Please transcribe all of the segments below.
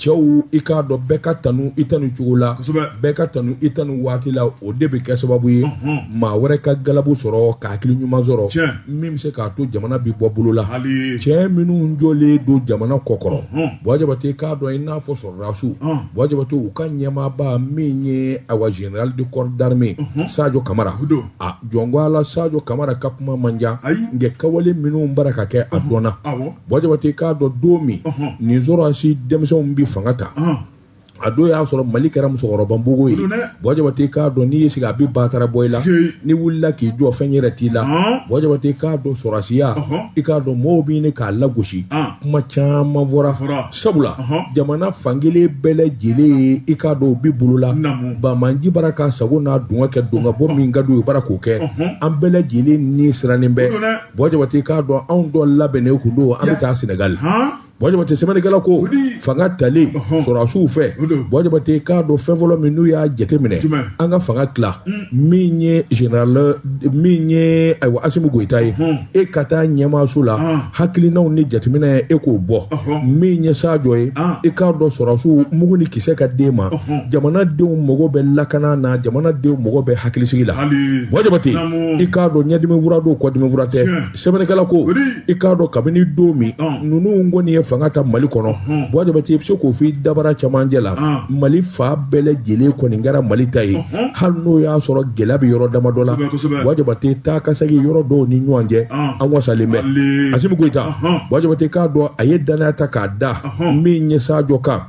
Cɛw, i k'a dɔn bɛɛ ka tanu i tanu cogo la, bɛɛ ka tanu i tanu waati la, o de bɛ kɛ sababu ye maa wɛrɛ ka galabu sɔrɔ, ka hakili ɲuman sɔrɔ min bɛ se k'a to jamana bɛ bɔ bolo la. Cɛ minnu jɔlen don jamana kɔkɔrɔ, Buwa Jabate, k'a dɔn i n'a fɔ sɔrɔdasiw, Buwa Jabate, u ka ɲɛmaaba min ye awa général de corps d'armée Sajo Kamara, a jɔn ko Ala, Sajo Kamara ka kuma man ca, nka kawale minnu bara ka kɛ, a dɔnna. Buwa Jabate, k'a dɔn don min nin sɔrɔdasi denmisɛnw bɛ fanga ta, a don y'a sɔrɔ Mali kɛra musokɔrɔba npogo ye. Buwa Jabate, k'a dɔn n'i y'i sigi, a bɛ batara bɔ i la, n'i wulila k'i jɔ, fɛn yɛrɛ t'i la. Buwa Jabate, k'a dɔn sɔrɔdasiya, i k'a dɔn mɔgɔw bɛ ɲini k'a lagosi, kuma caman fɔra, sabula jamana fankelen bɛɛ lajɛlen ye, i k'a dɔn u bɛ bolo la. Banbaanci bara k'a sago n'a dungɔ kɛ, don ka bɔ min ka d'u ye, bara k'o kɛ. An bɛɛ lajɛlen ni sirannen bɛ. Buwa Jabate, k'a dɔn anw dɔ labɛnnen kun don, an bɛ taa Senegali. Buwa Jabate, sɛbɛnnikɛla ko fanga talen sɔrɔdasiw fɛ, Buwa Jabate, k'a dɔn fɛn fɔlɔ min n'u y'a jateminɛ, an ka fanga tila, min ye général, min ye ayiwa Asimi Goyita ye, e ka taa ɲɛmaaso la, hakilinaw ni jateminɛ, e k'o bɔ. Min ye Sajo ye, i k'a dɔn sɔrɔdasiw mugu ni kisɛ ka d'e ma. Jamanadenw mago bɛ lakana na, jamanadenw mago bɛ hakilisigi la. Buwa Jabate, i k'a dɔn ɲɛdimi fura don, kɔdimi fura tɛ. Sɛbɛnnikɛla ko i k'a dɔn kabini don min ninnu kɔni ye fanga ta Mali kɔnɔ, Buwa Jabate, i bɛ se k'o fɔ i dabara camancɛ la, Mali fan bɛɛ lajɛlen kɔni kɛra Mali ta ye, hali n'o y'a sɔrɔ gɛlɛya bɛ yɔrɔ damadɔ la. Buwa Jabate, taa ka segin yɔrɔ dɔw ni ɲɔgɔn cɛ, an wasalen bɛ. Asimi Goyita, Buwa Jabate, k'a dɔn a ye danaya ta k'a da min ye Sajo kan.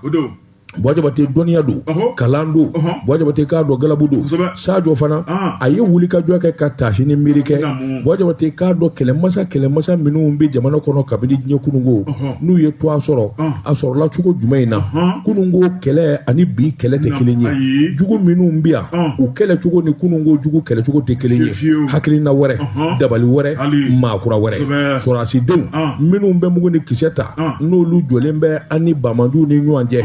Buwa Jabate, dɔnniya don, kalan don. Buwa Jabate, k'a dɔn galabu don. Sajo fana, a ye wulikajɔ kɛ ka taasi ni miiri kɛ. Buwa Jabate, k'a dɔn kɛlɛmasa minnu bɛ jamana kɔnɔ kabini diɲɛ kununko, n'u ye tɔgɔ sɔrɔ, a sɔrɔla cogo jumɛn in na? Kununko kɛlɛ ani bi kɛlɛ tɛ kelen ye. Jugu minnu bɛ yan, u kɛlɛ cogo ni kununko jugu kɛlɛ cogo tɛ kelen ye. Hakilina wɛrɛ, dabali wɛrɛ, maakura wɛrɛ, sɔrɔdasidenw minnu bɛ mugu ni kisɛ ta, n'olu jɔlen bɛ an ni banbaanciw ni ɲɔgɔn cɛ,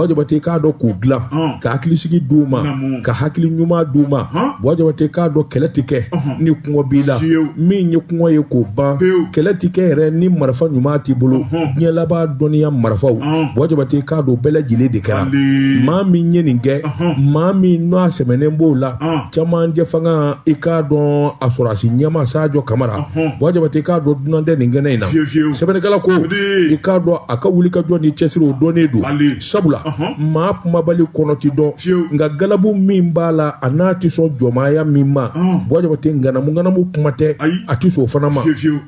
Buwa Jabate, k'a dɔn k'u dilan, ka hakilisigi d'u ma, ka hakili ɲuman d'u ma. Buwa Jabate, k'a dɔn kɛlɛ tɛ kɛ ni kɔngɔ b'i la, min ye kɔngɔ ye k'o ban. Kɛlɛ tɛ kɛ yɛrɛ ni marifa ɲuman t'i bolo, diɲɛ laban dɔnniya marifaw. Buwa Jabate, k'a dɔn bɛɛ lajɛlen de kɛra. Maa min ye nin kɛ, maa min n'a sɛmɛnen b'o la, camancɛ fanga, i k'a dɔn a sɔrɔdasi ɲɛmaa Sajo Kamara, Buwa Jabate, k'a dɔn dunan tɛ nin kɛnɛ in na. Sɛbɛnnikɛla ko i k'a dɔn a ka wulikajɔ ni cɛsiri, o dɔnnen don, sabula maa kumabali kɔnɔ ti dɔn, nka galabu min b'a la, a n'a tɛ sɔn jɔnmaaya min ma, Buwa Jabate, ŋanamu ŋanamu kuma tɛ, a tɛ sɔn o fana ma.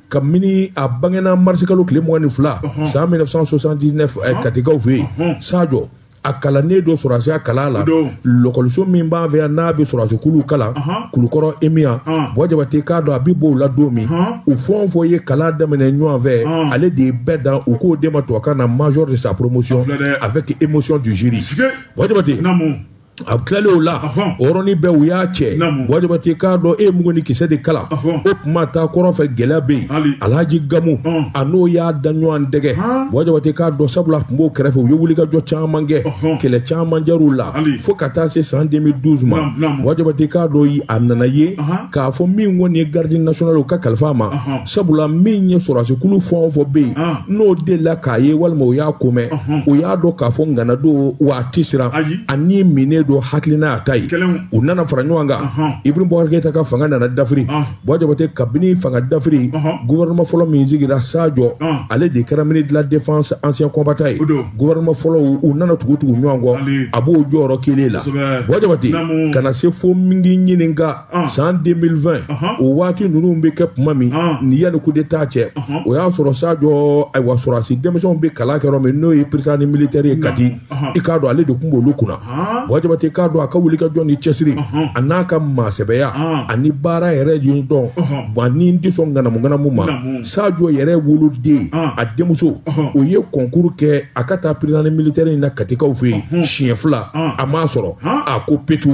Kabini a bangena marisikalo tile 22 san 1979 Katikaw fɛ yen, Sajo a kalannen don sɔrɔdasiya kalan la, lɔkɔliso min b'an fɛ yan n'a bɛ sɔrɔdasikuluw kalan, Kulukɔrɔ EMIA. Buwa Jabate, k'a dɔn a bɛ bɔ o la don min, u fɛn o fɛn ye kalan daminɛ ɲɔgɔn fɛ, ale de ye bɛɛ dan. U k'o de ma tubabukan na major de sa promotion avec émotion du jury. Buwa Jabate, a tilalen o la, o yɔrɔnin bɛɛ u y'a cɛ. Buwa Jabate, k'a dɔn e ye mugu ni kisɛ de kalan, o tuma taa kɔrɔ fɛ, gɛlɛya bɛ yen. Alhaji Gamu, a n'o y'a da ɲɔgɔn dɛgɛ. Buwa Jabate, k'a dɔn sabula a tun b'o kɛrɛfɛ, u ye wulikajɔ caman kɛ, kɛlɛ caman jar'u la fo ka taa se san 2012 ma. Buwa Jabate, k'a dɔn a nana ye k'a fɔ min kɔni ye garde nationale, o ka kalifa a ma, sabula min ye sɔrɔdasikulu fɛn o fɛn bɛ yen n'o delila k'a ye walima o y'a ko mɛn, o y'a dɔn k'a fɔ ŋana don, wa a tɛ siran, ani minnen don, hakilina y'a ta ye. U nana fara ɲɔgɔn kan, Ibrahim Boubacar Keita ka fanga nana dafiri. Buwa Jabate, kabini fanga dafiri, gouvernement fɔlɔ min sigira, Sajo ale de kɛra ministre de la défense ancien combattant ye. Gouvernement fɔlɔ, u nana tugu tugu ɲɔgɔn kɔ, a b'o jɔyɔrɔ kelen la. Buwa Jabate, ka na se fo min ɲininka san 2020, o waati ninnu bɛ kɛ tuma min ni yanni coup d'état cɛ, o y'a sɔrɔ Sajo, ayiwa, sɔrɔdasi denmisɛnw bɛ kalan kɛ yɔrɔ min, n'o ye Prytanée militaire ye Kati, i k'a dɔn ale de tun b'olu kunna. Buwa Jabate, k'a dɔn a ka wulikajɔ ni cɛsiri, a n'a ka maasɛbɛya ani baara yɛrɛ ye dɔn wa ni n tɛ sɔn ŋanamu ŋanamu ma. Sajo yɛrɛ woloden, a denmuso, o ye concours kɛ a ka taa Prytanée militaire in na Katikaw fɛ yen siɲɛ fila, a m'a sɔrɔ. A ko petu,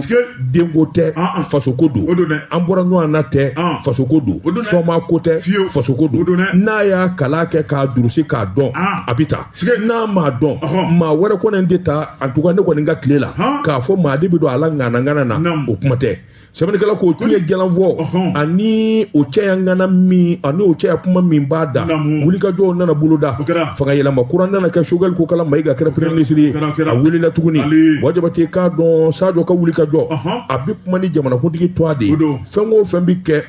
denko tɛ, fasoko don. An bɔra ɲɔgɔn na tɛ, fasoko don. Sɔma ko tɛ, fasoko don. N'a y'a kalan kɛ k'a durusi k'a dɔn, a bɛ taa. N'a m'a dɔn, maa wɛrɛ kɔni tɛ taa. En tout cas, ne kɔni ka tile la k'a fɔ fɔ maa de bɛ don a la ŋanaŋana na, o kuma tɛ. Sɛbɛnnikɛla ko tiɲɛ jalan fɔ ani o cɛya ŋana min ani o cɛya kuma min b'a da, wulikajɔw nana boloda, fanga yɛlɛma kura nana kɛ. Choguel Kokala Mayiga kɛra premier ministre ye, a wulila tuguni. Buwa Jabate k'a dɔn Sadio ka wulikajɔ, a bɛ kuma ni jamanakuntigi tɔgɔ de ye. Fɛn o fɛn bɛ kɛ,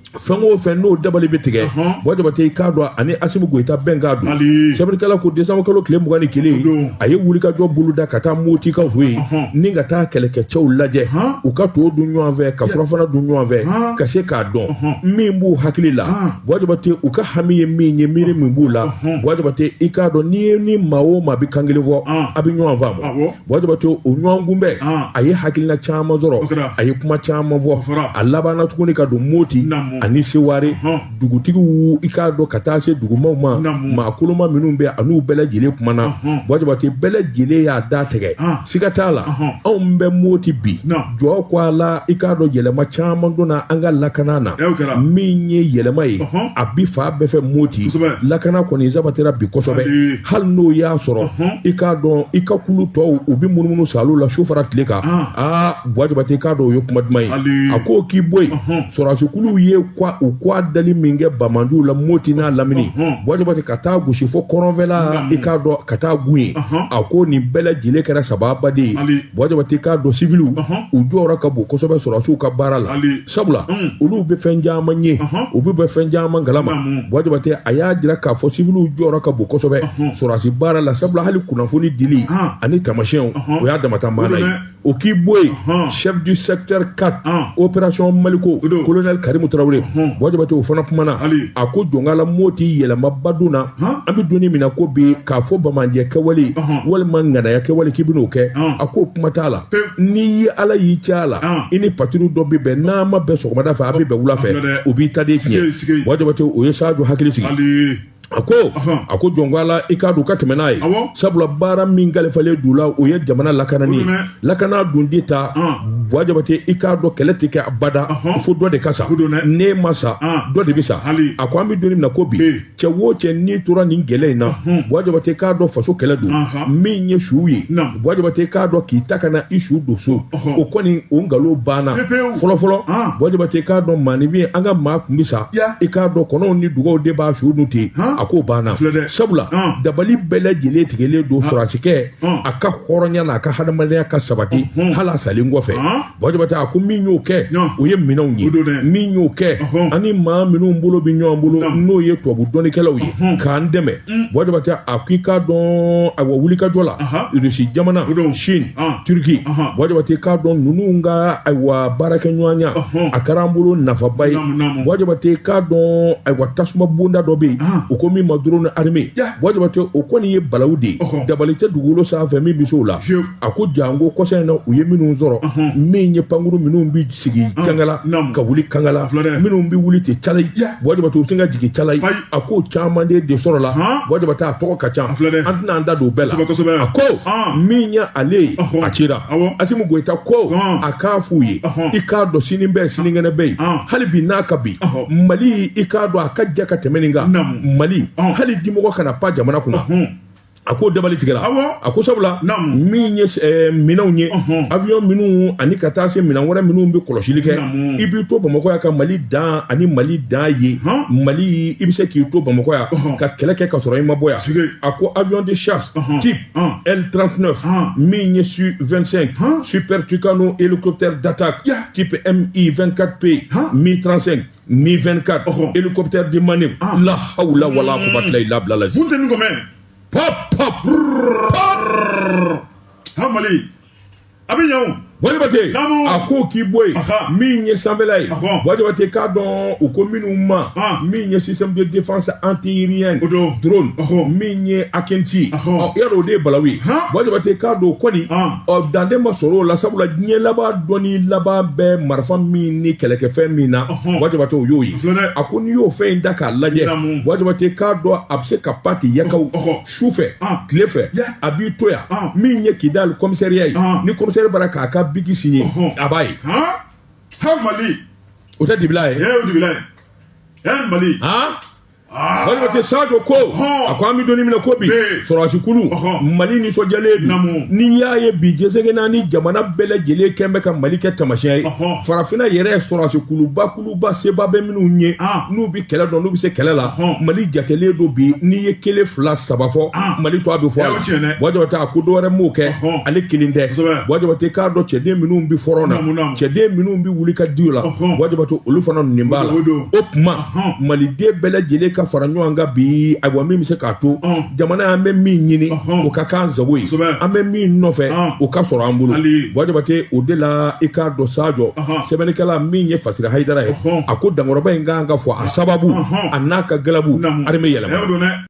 fɛn o fɛn n'o dabali bɛ tigɛ, Buwa Jabate i k'a dɔn ani Asimi Goyita bɛnkan don. Sɛbɛnnikɛla ko décembre kalo tile 21, a ye wulikajɔ boloda ka taa Motikaw fɛ yen ni ka taa kɛlɛkɛcɛw lajɛ, u ka to dun ɲɔgɔn fɛ, ka surafana dun ɲɔgɔn fɛ, ka se k'a dɔn min b'u hakili la. Buwa Jabate, u ka hami ye min ye, miiri min b'u la. Buwa Jabate i k'a dɔn n'i ye ni maa o maa bɛ kan kelen fɔ, a bɛ ɲɔgɔn faamu. Buwa Jabate, o ɲɔgɔn kunbɛn, a ye hakilina caman sɔrɔ, a ye kuma caman fɔ. A labanna tuguni ka don Moti ani Seware dugutigiw, i k'a dɔn ka taa se dugumaw ma, maa koloma minnu bɛ, a n'u bɛɛ lajɛlen kumana. Buwa Jabate, bɛɛ lajɛlen y'a da tigɛ, siga t'a la. Anw bɛ Moti bi jɔ ko a la, i k'a dɔn yɛlɛma caman donna an ka lakana na. Min ye yɛlɛma ye, a bi fan bɛɛ fɛ Moti, lakana kɔni sabatira bi kosɛbɛ. Hali n'o y'a sɔrɔ i k'a dɔn i ka kulu tɔw, u bɛ munumunu salo la su fara tile kan. Aa, Buwa Jabate k'a dɔn o ye kuma duman ye. A ko k'i bɔ yen, sɔrɔdasikuluw ye u kwa dali min kɛ banbaanciw la Moti n'a lamini, Buwa Jabate, ka taa gosi fo kɔrɔnfɛla, i k'a dɔn ka taa gun yen. A ko nin bɛɛ lajɛlen kɛra sababa de ye. Buwa Jabate k'a dɔn siviliw, u jɔyɔrɔ ka bon kosɛbɛ sɔrɔdasiw ka baara la, sabula olu bɛ fɛn caman ye, u bɛ bɔ fɛn caman kalama. Buwa Jabate, a y'a jira k'a fɔ siviliw jɔyɔrɔ ka bon kosɛbɛ sɔrɔdasi baara la, sabula hali kunnafoni dili ani taamasiyɛnw, o y'a damata maana ye. O k'i bɔ yen, chef du secteur 4 opération Maliko, colonel Karimu Tarawele, Buwa Jabate, o fana kumana. A ko jɔnkala Moti yɛlɛmaba donna. An bɛ don min na ko bi, k'a fɔ bamanjɛ kɛwale walima ŋanaya kɛwale k'i bɛn'o kɛ, a k'o kuma t'a la. N'i ye Ala y'i cɛ a la, i ni patrouille dɔ bɛ bɛn, n'a ma bɛn sɔgɔmada fɛ, a bɛ bɛn wula fɛ, o b'i ta de tiɲɛ. Buwa Jabate, o ye Sajo hakili sigi. A ko jɔnkala, i k'a dɔn ka tɛmɛ n'a ye, sabula baara min kalifalen d'u la, o ye jamana lakanani ye. Lakana dun de ta, Buwa Jabate, i k'a dɔn kɛlɛ tɛ kɛ abada fo dɔ de ka sa. N'e ma sa, dɔ de bɛ sa. A ko an bɛ don min na ko bi, cɛ o cɛ n'i tora nin gɛlɛ in na, Buwa Jabate k'a dɔn faso kɛlɛ don. Min ye su ye, Buwa Jabate k'a dɔn k'i ta ka na i su don so, o kɔni o nkalon banna fɔlɔ fɔlɔ. Buwa Jabate k'a dɔn maaninfin, an ka maa kun bɛ sa, i k'a dɔn kɔnɔw ni dugaw de b'a su dun ten. A k'o banna, sabula dabali bɛɛ lajɛlen tigɛlen don sɔrɔdasikɛ a ka hɔrɔnya n'a ka hadamadenya ka sabati hali a salen kɔfɛ. Buwa Jabate, a ko min y'o kɛ, o ye minɛnw ye. Min y'o kɛ, ani maa minnu bolo bɛ ɲɔgɔn bolo, n'o ye tubabu dɔnnikɛlaw ye k'an dɛmɛ. Buwa Jabate, a ko i k'a dɔn, ayiwa, wulikajɔ la, Irisi jamana, Chine, Turki, Buwa Jabate k'a dɔn ninnu ka, ayiwa, baarakɛɲɔgɔnya, a kɛra an bolo nafaba ye. Buwa Jabate k'a dɔn, ayiwa, tasuma bonda dɔ bɛ yen, u ko min ma drone armé. Buwa Jabate, o kɔni ye balawu de ye, dabali tɛ dugukolo sanfɛ min bɛ se o la. A ko janko kɔsa in na, u ye minnu sɔrɔ, min ye pankuru minnu bɛ sigi Kangala ka wuli Kangala, minnu bɛ wuli ten Calayi, Buwa Jabate, u bɛ sin ka jigin Calayi, a k'o caman de sɔrɔla. Buwa Jabate, a tɔgɔ ka ca, an tɛna an da don o bɛɛ la. A ko min ye ale ye, a cira. Asimi Goyita ko a k'a f'u ye, i k'a dɔn sini bɛɛ sinikɛnɛ bɛ yen. Hali bi n'a ka bi Mali, i k'a dɔn a ka jɛ ka tɛmɛ nin kan. Mali, hali dimɔgɔ kana pan jamana kunna. A ko dabali tigɛra. A ko sabula min ye minɛnw ye, avion minnu ani ka taa se minɛn wɛrɛ minnu bɛ kɔlɔsili kɛ, i b'i to Bamakɔ yan ka Mali dan ani Mali dan ye. Mali, i bɛ se k'i to Bamakɔ yan ka kɛlɛ kɛ ka sɔrɔ i ma bɔ yan. A ko avion de chasse type L39, min ye Su 25 Super Tucano, hélicoptère d'attaque type Mi 24P, Mi 35, Mi 24, hélicoptère de manœuvre. La hawla wala quwwata illa billah. Funteni kɔmɛ. Pop pop pop. Ha, Mali a bɛ ɲɛ o. Buwa Jabate, a ko k'i bɔ yen, min ye sanfɛla ye, Buwa Jabate k'a dɔn u ko minnu ma, min ye système de défense antiaérienne drone, min ye Akinci, yala o de ye balawu ye. Buwa Jabate k'a dɔn kɔni danden ma sɔrɔ o la, sabula diɲɛ laban dɔnni laban bɛ marifa min ni kɛlɛkɛfɛn min na, Buwa Jabate, o y'o ye. A ko n'i y'o fɛn in da k'a lajɛ, Buwa Jabate k'a dɔn a bɛ se ka pan ten yakaw su fɛ, tile fɛ, a b'i to yan. Min ye Kidali commissariat ye, ni commissaire bɔra k'a ka biki signé, a b'a ye. Ha, Mali. O tɛ dibila ye. O dibila ye. Mali. Buwa Jabate Sajo ko a ko an bɛ don min na ko bi sɔrɔdasikulu Mali nisɔndiyalen bi n'i y'a ye bi diɲɛ naani jamana bɛɛ lajɛlen kɛn bɛ ka Mali kɛ taamasiyɛn ye farafinna yɛrɛ sɔrɔdasikuluba kuluba seba bɛ minnu ye n'u bɛ kɛlɛ dɔn n'u bɛ se kɛlɛ la Mali jatelen don bi n'i ye kelen fila saba fɔ Mali tɔgɔ bɛ fɔ a la Buwa Jabate a ko dɔwɛrɛ m'o kɛ ale kelen tɛ Buwa Jabate k'a dɔn cɛden minnu bɛ front na cɛden minnu bɛ wuli ka di la Buwa Jabate olu fana nin b'a la o tuma maliden bɛɛ lajɛlen ka fara ɲɔgɔn kan bi ayiwa min bɛ se k'a to jamana an bɛ min ɲini o ka k'an sago ye an bɛ min nɔfɛ o ka sɔrɔ an bolo Buwa Jabate o de la i k'a dɔn Sajo sɛbɛnnikɛla min ye Fasiri Hayidara ye a ko dankɔrɔba in kan ka fɔ a sababu a n'a ka galabu armée yɛlɛma.